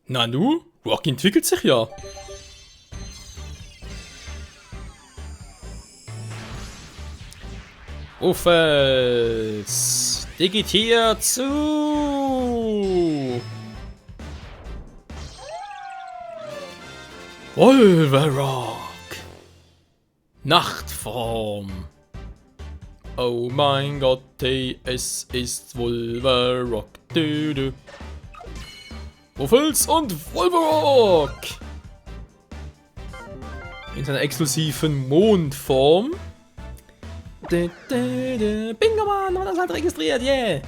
Nanu? Rock entwickelt sich ja. Uffes. Digitiert zu. Wolverock. Nachtform. Oh mein Gott, hey, es ist Wolverock. Wuffels und Wolverock. In seiner exklusiven Mondform. Bingo, Mann, man hat das halt registriert, yeah!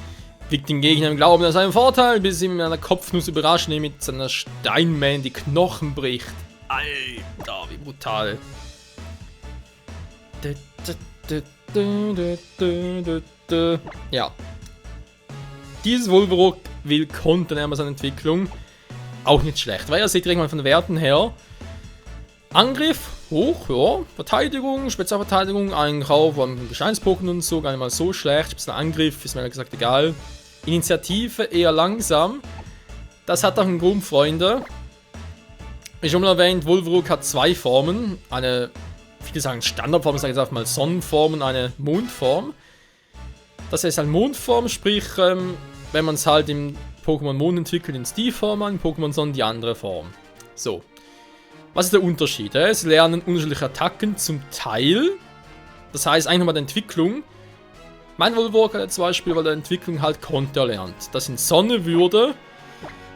Wiegt den Gegner im Glauben an seinen Vorteil, bis ihm in einer Kopfnuss überrascht, der mit seiner Steinman die Knochen bricht. Alter, wie brutal. Ja. Dieses Wolverock will kontern an seiner Entwicklung. Auch nicht schlecht, weil ihr seht irgendwann von den Werten her. Angriff, hoch, ja. Verteidigung, Spezialverteidigung, Einkauf, Gesteinspoken und so, gar nicht mal so schlecht. Angriff ist mir ehrlich gesagt egal. Initiative eher langsam. Das hat auch einen Grund, Freunde. Wie schon mal erwähnt, Wolverock hat zwei Formen. Eine, viele sagen Standardform, ich sage jetzt einfach mal Sonnenform und eine Mondform. Das heißt halt Mondform, sprich, wenn man es halt im Pokémon Mond entwickelt, in die Form an, Pokémon Sonne die andere Form. So. Was ist der Unterschied? Sie lernen unterschiedliche Attacken zum Teil. Das heißt, eigentlich mal die Entwicklung. Mein Wolverock hat zum Beispiel bei der Entwicklung halt Konter lernt. Das in Sonne würde.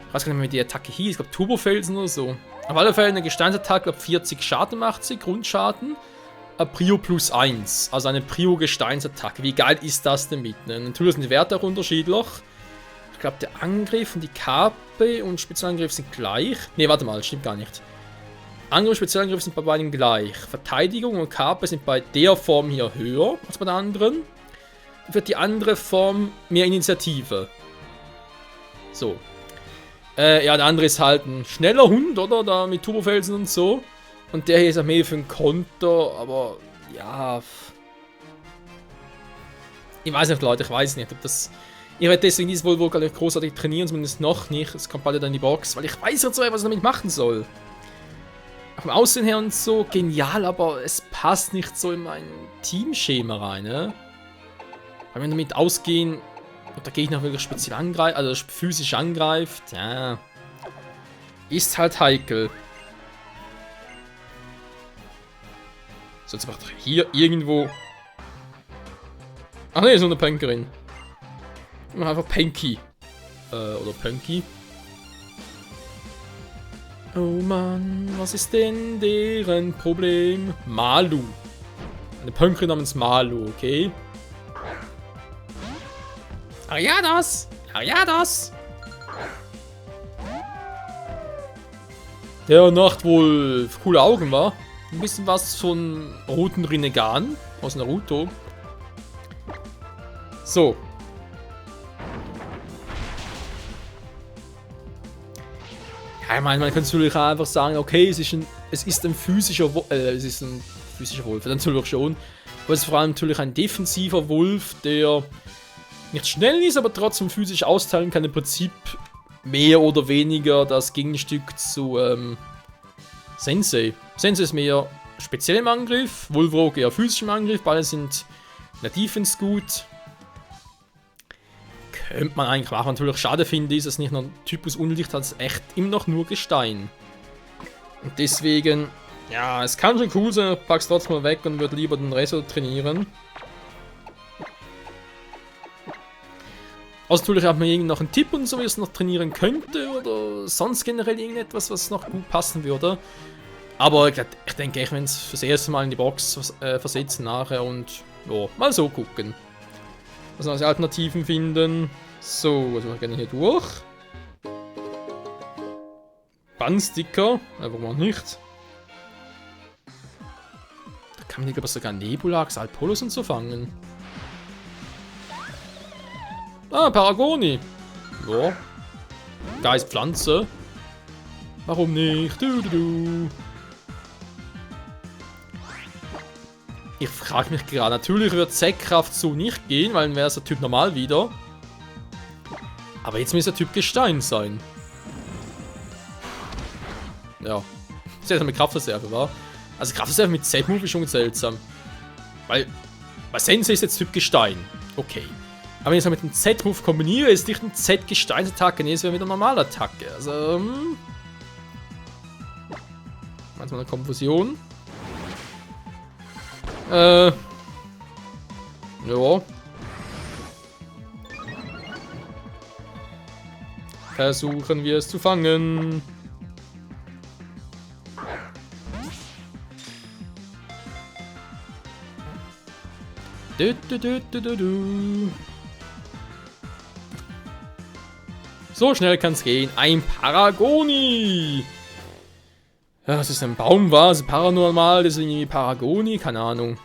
Ich weiß gar nicht mehr, wie die Attacke hieß. Ich glaube Turbofelsen oder so. Auf alle Fälle eine Gesteinsattacke ab 40 Schaden macht sie, Grundschaden. Prio plus 1. Also eine Prio-Gesteinsattacke. Wie geil ist das denn mit? Ne? Natürlich sind die Werte auch unterschiedlich. Ich glaube, der Angriff und die KP und Spezialangriff sind gleich. Ne, warte mal, das stimmt gar nicht. Angriff und Spezialangriff sind bei beiden gleich. Verteidigung und KP sind bei der Form hier höher als bei der anderen. Wird die andere Form mehr Initiative. So. Ja, der andere ist halt ein schneller Hund, oder? Da mit Turbofelsen und so. Und der hier ist auch mehr für ein Konter, aber ja. Ich weiß nicht, Leute, ich weiß nicht, ob das. Ich werde deswegen dieses Wolverock gar nicht großartig trainieren, zumindest noch nicht. Es kommt bald dann in die Box, weil ich weiß jetzt so, was ich damit machen soll. Vom Aussehen her und so, genial, aber es passt nicht so in mein Teamschema rein, ne? Weil wenn wir damit ausgehen, und der Gegner wirklich speziell angreift, also physisch angreift, ja. Ist halt heikel. So, jetzt macht hier irgendwo. Ach ne, ist nur eine Punkerin. Ich mach einfach Panky. Oder Punky. Oh Mann, was ist denn deren Problem? Malu. Eine Punkerin namens Malu, okay? Ariados! Ariados! Der Nachtwolf. Coole Augen, war. Ein bisschen was von roten Renegan aus Naruto. So. Ja, ich meine, man kann natürlich auch einfach sagen, okay, es ist ein physischer Wolf, dann natürlich schon. Aber es ist vor allem natürlich ein defensiver Wolf, der nicht schnell ist, aber trotzdem physisch austeilen kann. Im Prinzip mehr oder weniger das Gegenstück zu Sensei. Sensei ist mehr speziell im Angriff, Wolverock eher physisch im Angriff, beide sind in der Defense gut. Könnte man eigentlich machen. Natürlich schade finde ich, dass es nicht nur Typus Unlicht hat, es echt immer noch nur Gestein. Und deswegen, ja, es kann schon cool sein, ich pack's trotzdem mal weg und würde lieber den Resort trainieren. Also natürlich hat man irgendwie noch einen Tipp und so, wie es noch trainieren könnte oder sonst generell irgendetwas, was noch gut passen würde. Aber ich denke, ich werde es fürs erste Mal in die Box versetzen nachher und ja, mal so gucken. Was noch als Alternativen finden. So, was machen wir gerne hier durch? Bandsticker, warum auch nicht? Da kann man aber sogar Nebulax, Alpolos und so fangen. Ah, Paragoni. Ja. Geist Pflanze. Warum nicht? Ich frage mich gerade, natürlich wird Säckkraft so nicht gehen, weil dann wäre es der Typ normal wieder. Aber jetzt muss der Typ Gestein sein. Ja. Seltsam mit Kraftreserve, war. Also Kraftreserve mit Z-Move ist schon seltsam. Weil Sensei ist jetzt Typ Gestein. Okay. Aber wenn ich es mit dem Z-Move kombiniere, ist nicht ein Z-Gesteinsattacke, nee, es wäre wieder eine normale Attacke. Also, manchmal eine Konfusion. Ja. Versuchen wir es zu fangen. So schnell kann es gehen. Ein Paragoni. Ja, das ist ein Baum, war es paranormal, das ist irgendwie Paragoni, keine Ahnung.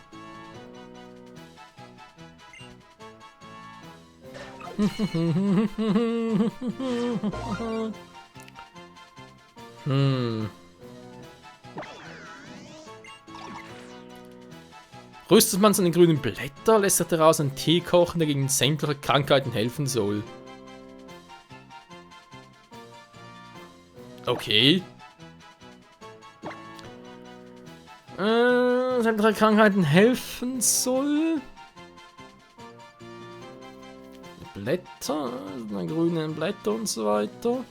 Rüstet man seine grünen Blätter, lässt er daraus einen Tee kochen, der gegen sämtliche Krankheiten helfen soll. Okay. Sämtliche Krankheiten helfen soll. Blätter, grüne Blätter und so weiter.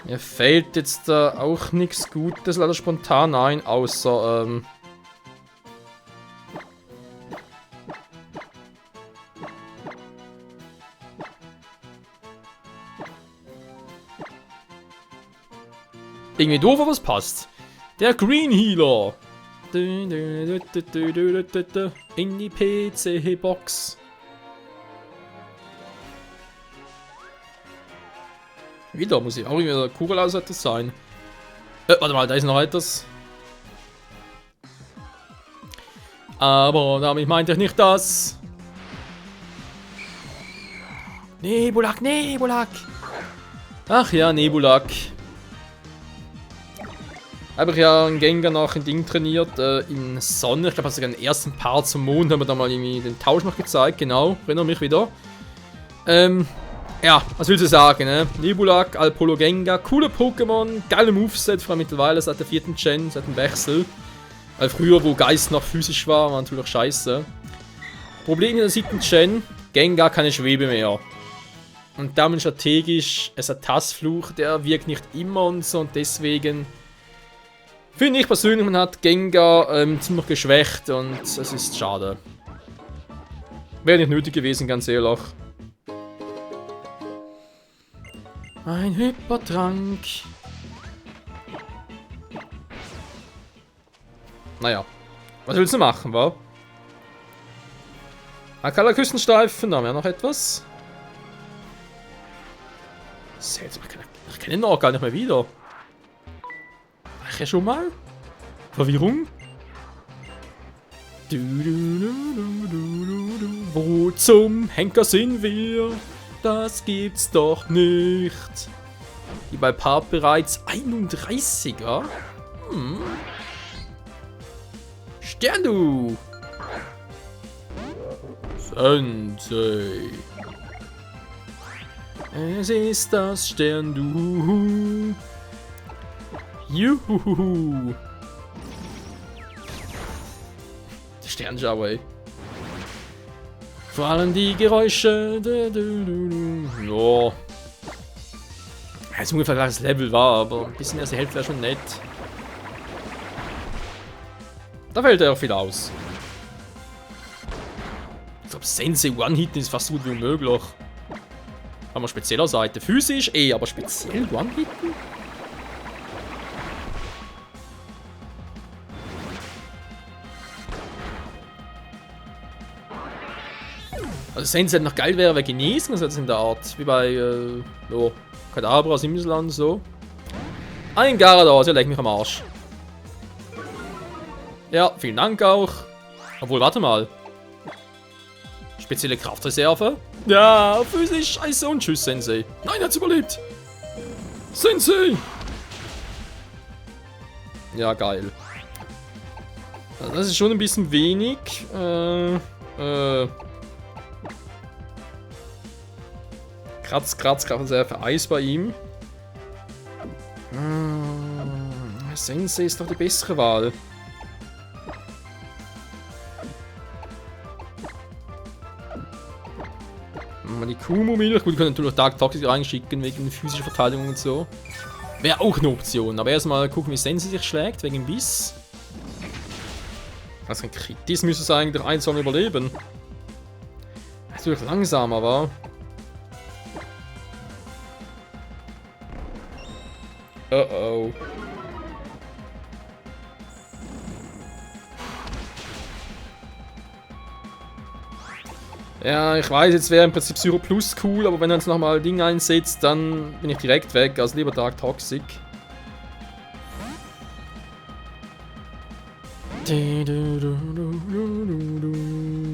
Mir fällt jetzt da auch nichts Gutes leider spontan ein, außer irgendwie doof, aber es passt. Der Green Healer. In die PC-Box. Wieder muss ich auch wieder Kugel aus etwas sein. Warte mal, da ist noch etwas. Aber damit meinte ich nicht das. Nebulak, Nebulak. Ach ja, Nebulak. Habe ich ja einen Gengar nach ein Ding trainiert, in Sonne. Ich glaube, sogar den ersten Part zum Mond haben wir da mal irgendwie den Tausch noch gezeigt. Genau, erinnere mich wieder. Ja, was willst du sagen, ne? Nebulak, Alpolo Gengar, coole Pokémon, geile Moveset, vor allem mittlerweile seit der 4. Gen, seit dem Wechsel. Weil früher, wo Geist noch physisch war natürlich scheiße. Problem in der 7. Gen, Gengar keine Schwebe mehr. Und damit strategisch, es hat Tassfluch, der wirkt nicht immer und so und deswegen finde ich persönlich, man hat Gengar ziemlich geschwächt und es ist schade. Wäre nicht nötig gewesen, ganz ehrlich. Ein Hypertrank. Naja, was willst du machen, wa? Akala Küstenstreifen, da haben wir noch etwas. Seltsam, ich kenne ihn noch gar nicht mehr wieder. Ach ja, schon mal? Verwirrung? Wo zum Henker sind wir? Das gibt's doch nicht. Die bei Part bereits 31er? Sterndu! Sensei. Es ist das Sterndu. Juhu. Der Sternschauer, ey. Vor allem die Geräusche. Ja. Jetzt ungefähr gleiches Level war, aber ein bisschen mehr als die Hälfte wäre schon nett. Da fällt er auch viel aus. Ich glaube, Sensei One-Hitten ist fast so gut wie unmöglich. Haben wir spezieller Seite. Physisch aber speziell One-Hitten? Also Sensei noch geil wäre, wäre genießen, also jetzt in der Art, wie bei, ja, Kadabra, Simsland, so. Ein Gyarados, ja, leg mich am Arsch. Ja, vielen Dank auch. Obwohl, warte mal. Spezielle Kraftreserve? Ja, physisch, scheiße und tschüss, Sensei. Nein, er hat's überlebt. Sensei! Ja, geil. Das ist schon ein bisschen wenig. sehr für Eis bei ihm. Sensei ist doch die bessere Wahl. Mal die Kumo-Milch. Gut, wir können natürlich Dark Toxic reinschicken wegen physischer Verteidigung und so. Wäre auch eine Option. Aber erstmal gucken, wie Sensei sich schlägt wegen dem Biss. Also ein Kritis müsste es eigentlich durch 1 überleben. Das ist natürlich langsamer, war. Oh. Ja, ich weiß, jetzt wäre im Prinzip Psycho Plus cool, aber wenn er jetzt nochmal Ding einsetzt, dann bin ich direkt weg. Also lieber Dark Toxic.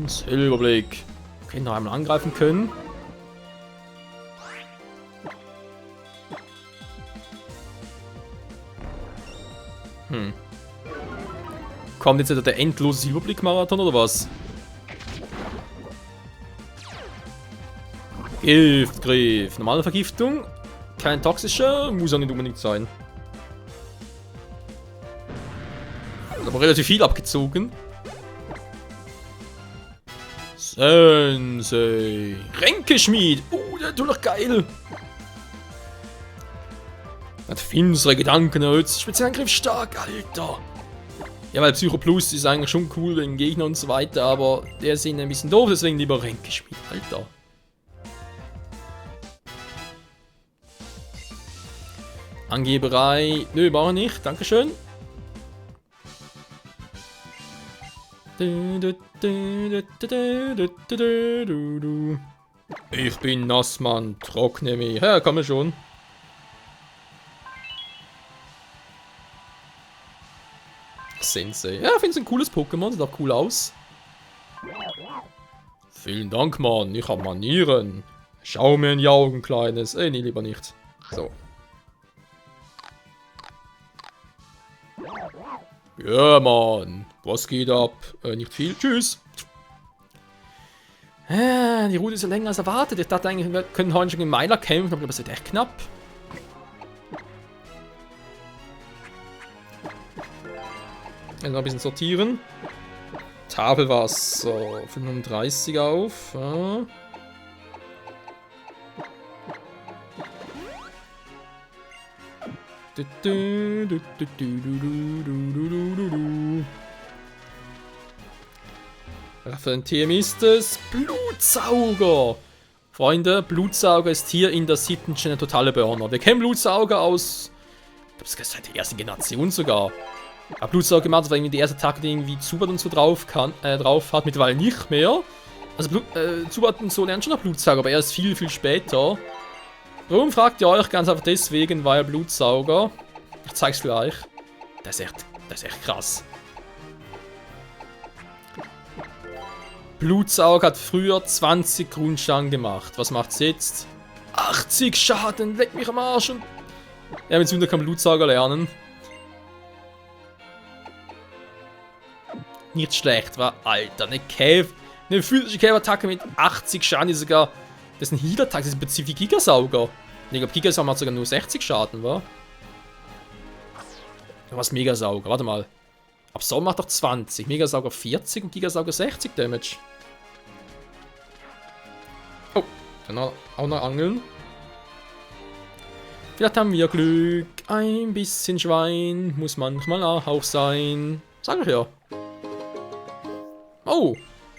Silberblick. Okay, noch einmal angreifen können. Kommt jetzt der endlose Silberblick-Marathon oder was? Giftgriff. Normale Vergiftung. Kein toxischer. Muss auch nicht unbedingt sein. Hat aber relativ viel abgezogen. Sensei. Ränkeschmied. Der tut doch geil. Hat finstere Gedanken erhöht. Spezialangriff stark, Alter. Ja, weil Psycho Plus ist eigentlich schon cool wegen Gegner und so weiter, aber der ist ein bisschen doof, deswegen lieber Ränkeschmied, Alter. Angeberei. Nö, brauche ich nicht. Dankeschön. Ich bin Nassmann. Trockne mich. Ja, komm mir schon. Sensei. Ja, ich finde es ein cooles Pokémon. Sieht auch cool aus. Vielen Dank, Mann. Ich habe Manieren. Schau mir in die Augen, Kleines. Nee, lieber nicht. So. Ja, Mann. Was geht ab? Nicht viel. Tschüss. Die Route ist ja länger als erwartet. Ich dachte eigentlich, wir können heute schon gegen Meiler kämpfen, aber das wird echt knapp. Noch ein bisschen sortieren. Tafelwasser. 35 auf. Ja. Für den TM ist es Blutsauger. Freunde, Blutsauger ist hier in der 7. Gen totale Burner. Wir kennen Blutsauger aus... Ich glaube, das ist seit der ersten Generation sogar. Aber Blutsauger gemacht, weil irgendwie die erste Attacke, die irgendwie Zubat und so drauf hat, mittlerweile nicht mehr. Also Zubat und so lernt schon noch Blutsauger, aber erst viel, viel später. Warum fragt ihr euch? Ganz einfach deswegen, weil Blutsauger... Ich zeig's gleich. Das ist echt krass. Blutsauger hat früher 20 Grundschaden gemacht. Was macht's jetzt? 80 Schaden, leck mich am Arsch. Und ja, mit Sünder kann Blutsauger lernen. Nicht schlecht, war Alter. Eine physische Cave-Attacke mit 80 Schaden, die sogar. Das ist ein Heal-Attack, das ist ein Pazifik Gigasauger. Ich glaube, Gigasauger hat sogar nur 60 Schaden, wa? Was Megasauger? Warte mal. Absorb macht doch 20. Megasauger 40 und Gigasauger 60 Damage. Oh, dann auch noch angeln. Vielleicht haben wir Glück. Ein bisschen Schwein muss manchmal auch sein. Sag ich ja. Oh,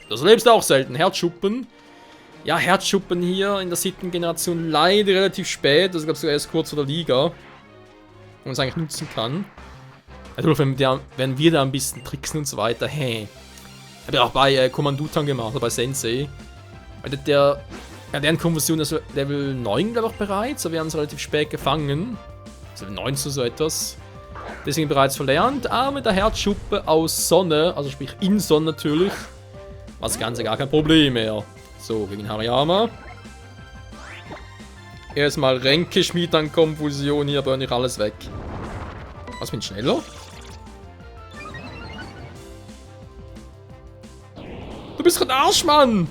das erlebst du auch selten. Herzschuppen. Ja, Herzschuppen hier in der 7. Generation leider relativ spät. Das gab es sogar erst kurz vor der Liga. Wo man es eigentlich nutzen kann. Natürlich, wenn wir da ein bisschen tricksen und so weiter. Hey. Hab ja auch bei Kommandutan gemacht, oder bei Sensei. Deren Konversion ist Level 9, glaube ich, bereits. Aber wir haben es relativ spät gefangen. Also Level 19 so etwas. Deswegen bereits verlernt. Aber mit der Herzschuppe aus Sonne, also sprich in Sonne natürlich, war das Ganze gar kein Problem mehr. So, gegen Hariyama. Erstmal Ränkeschmied an Konfusion, hier burn ich alles weg. Was, bin ich schneller? Du bist ein Arsch, Mann!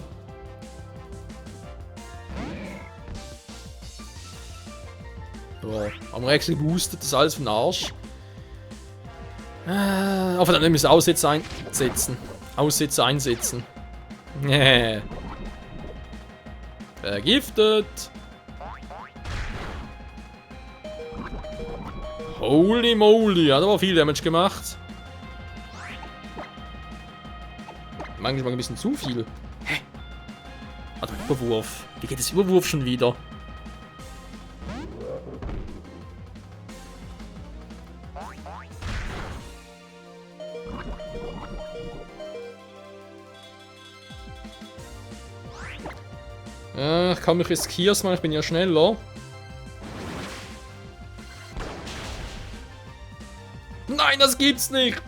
Ja, haben wir extra geboostet, das ist alles für den Arsch. Aber dann müssen wir Aussätze einsetzen. Aussätze einsetzen. Nee. Vergiftet. Holy moly, hat aber viel Damage gemacht. Manchmal ein bisschen zu viel. Hä? Warte, Überwurf. Wie geht das Überwurf schon wieder? Ich kann mich riskieren, ich bin ja schneller. Nein, das gibt's nicht!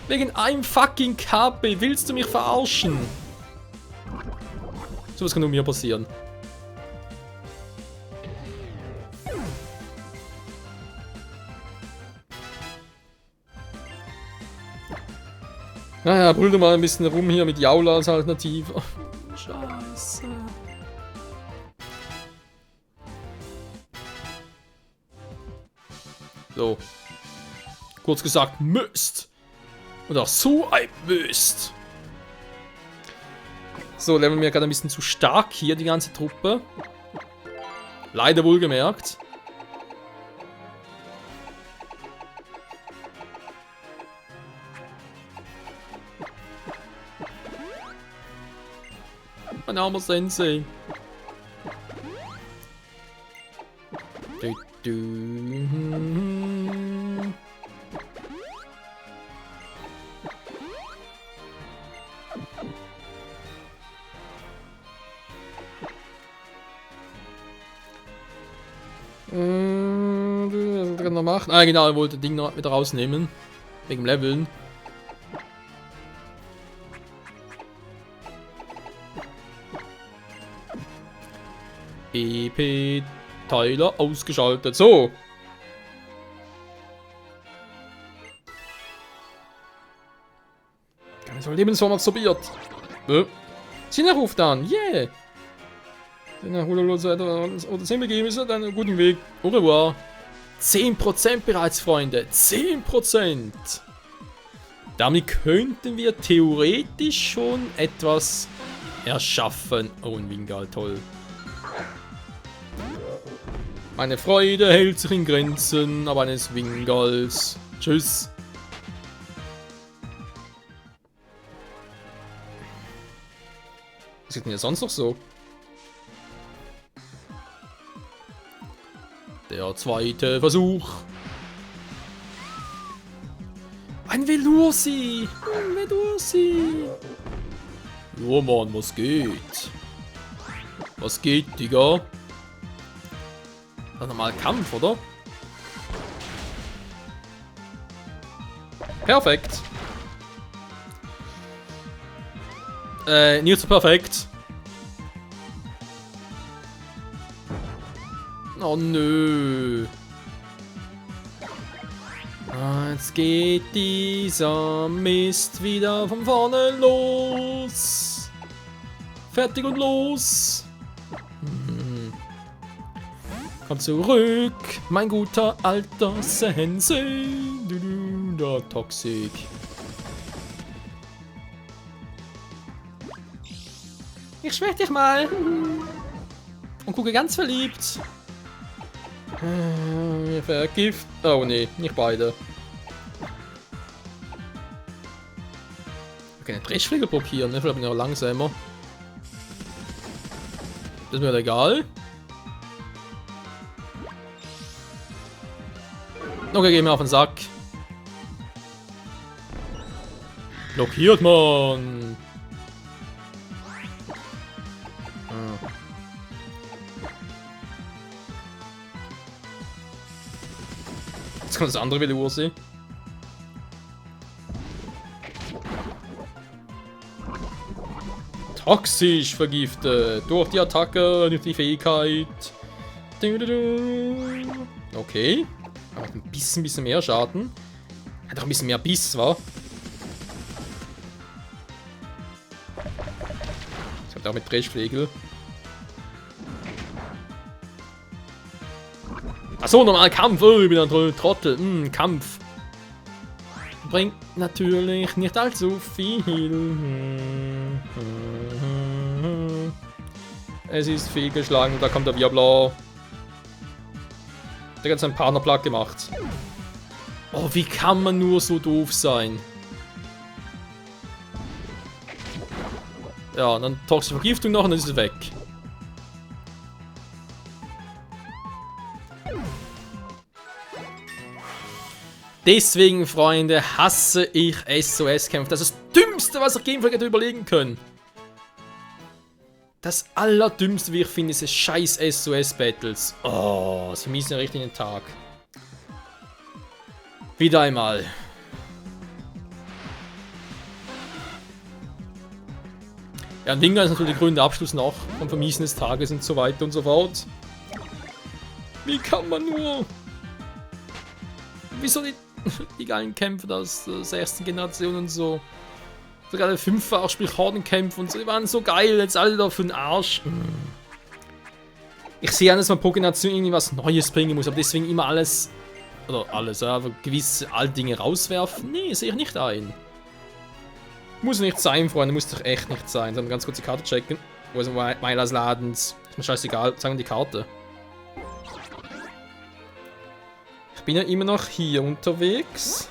Wegen einem fucking KP, willst du mich verarschen? So was kann nur mir passieren. Naja, brüll mal ein bisschen rum hier mit Jaula als Alternative. Oh, Scheiße. So. Kurz gesagt, Mist. Oder so ein Mist. So, leveln wir gerade ein bisschen zu stark hier, die ganze Truppe. Leider wohlgemerkt. Mein armer Sensei. Was kann er machen? Ah, genau, er wollte das Ding noch wieder rausnehmen. Wegen dem Leveln. EP-Teiler ausgeschaltet. So. So Lebensform absorbiert. Sina ruft an. Yeah. Oder 10 Begebnisse, dann einen guten Weg. Au revoir. 10% bereits, Freunde. 10%. Damit könnten wir theoretisch schon etwas erschaffen. Oh, ein Wingal, toll. Meine Freude hält sich in Grenzen, aber eines Wingals. Tschüss. Was geht denn hier sonst noch so? Der zweite Versuch. Ein Velursi. Ein Velursi. Ja, Mann, was geht? Was geht, Digga? Das ist normal Kampf, oder? Perfekt. Nicht so perfekt. Oh nö. Jetzt geht dieser Mist wieder von vorne los. Fertig und los. Komm zurück, mein guter alter Sensei. Da Toxik. Ich schwör dich mal. Und gucke ganz verliebt. Vergift. Oh nee, nicht beide. Ich kann den Dreschflügel blockieren, ne? Vielleicht bin ich auch langsamer. Das ist mir egal. Okay, gehen wir auf den Sack. Blockiert man. Jetzt kommt das andere Velursi. Toxisch vergiftet. Durch die Attacke, durch die Fähigkeit. Okay. Aber ein bisschen mehr Schaden. Hat auch ein bisschen mehr Biss, wa? Ich hab da auch mit Dreschflegel. Achso, normal Kampf. Oh, ich bin ein Trottel. Kampf. Bringt natürlich nicht allzu viel. Es ist viel geschlagen. Da kommt der Wirbler. Der hat seinen Partner platt gemacht. Oh, wie kann man nur so doof sein? Ja, und dann toxische Vergiftung noch und dann ist es weg. Deswegen, Freunde, hasse ich SOS-Kämpfe. Das ist das Dümmste, was ihr Gameplay hätte überlegen können. Das Allerdümmste, wie ich finde, ist scheiß SOS-Battles. Oh, sie miesen ja richtig den Tag. Wieder einmal. Ja, ein Winger ist natürlich der grüne Abschluss noch vom Vermiesen des Tages und so weiter und so fort. Wie kann man nur... Wieso die geilen Kämpfe aus der 6. Generation und so. Sogar der 5er auch spielt Hordenkämpfe und so. Die waren so geil, jetzt alle da für den Arsch. Ich sehe an, dass man pro Generation irgendwie was Neues bringen muss, aber deswegen immer alles... Oder alles, ja, aber gewisse alte Dinge rauswerfen. Nee, sehe ich nicht ein. Muss nicht sein, Freunde, muss doch echt nicht sein. Dann ganz kurz die Karte checken. Wo ist ein Meiler des Ladens? Ist mir scheißegal, sagen wir die Karte. Ich bin ja immer noch hier unterwegs.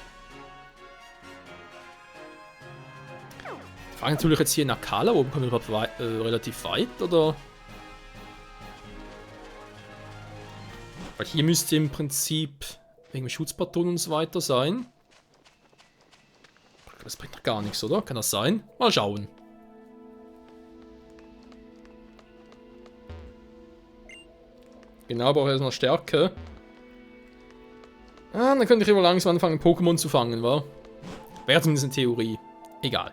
Ich frage natürlich jetzt hier nach Kala, oben kommen wir überhaupt relativ weit, oder? Weil hier müsste im Prinzip wegen Schutzpatronen und so weiter sein. Das bringt doch gar nichts, oder? Kann das sein? Mal schauen. Genau, brauche ich erstmal Stärke. Ah, dann könnte ich immer langsam anfangen, Pokémon zu fangen, wa? Wäre zumindest in Theorie. Egal.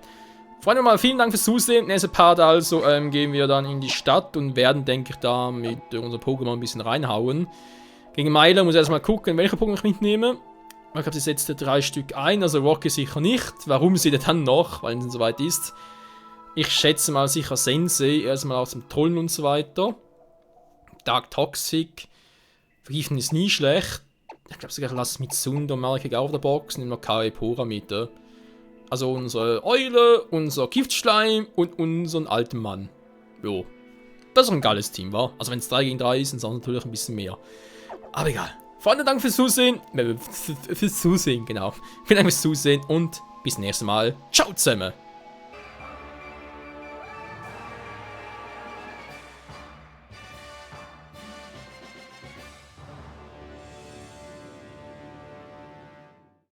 Freunde, mal vielen Dank fürs Zusehen. Nächste Part also gehen wir dann in die Stadt und werden, denke ich, da mit unserem Pokémon ein bisschen reinhauen. Gegen Meiler muss ich erstmal gucken, welche Pokémon ich mitnehme. Ich glaube, sie setzt 3 Stück ein, also Rocky sicher nicht. Warum sie dann noch, weil es soweit ist. Ich schätze mal sicher Sensei, erstmal aus dem Trollen und so weiter. Dark Toxic. Vergiften ist nie schlecht. Ich glaube sogar, lass es mit Sunder Marke auf der Box, nimm noch KW Pora mit. Also unsere Eule, unser Giftschleim und unseren alten Mann. Jo. Das ist ein geiles Team, wa? Also wenn es 3 gegen 3 ist, dann ist es natürlich ein bisschen mehr. Aber egal. Freunde, danke fürs Zusehen. Fürs Zusehen, genau. Vielen Dank fürs Zusehen und bis nächstes Mal. Ciao zusammen.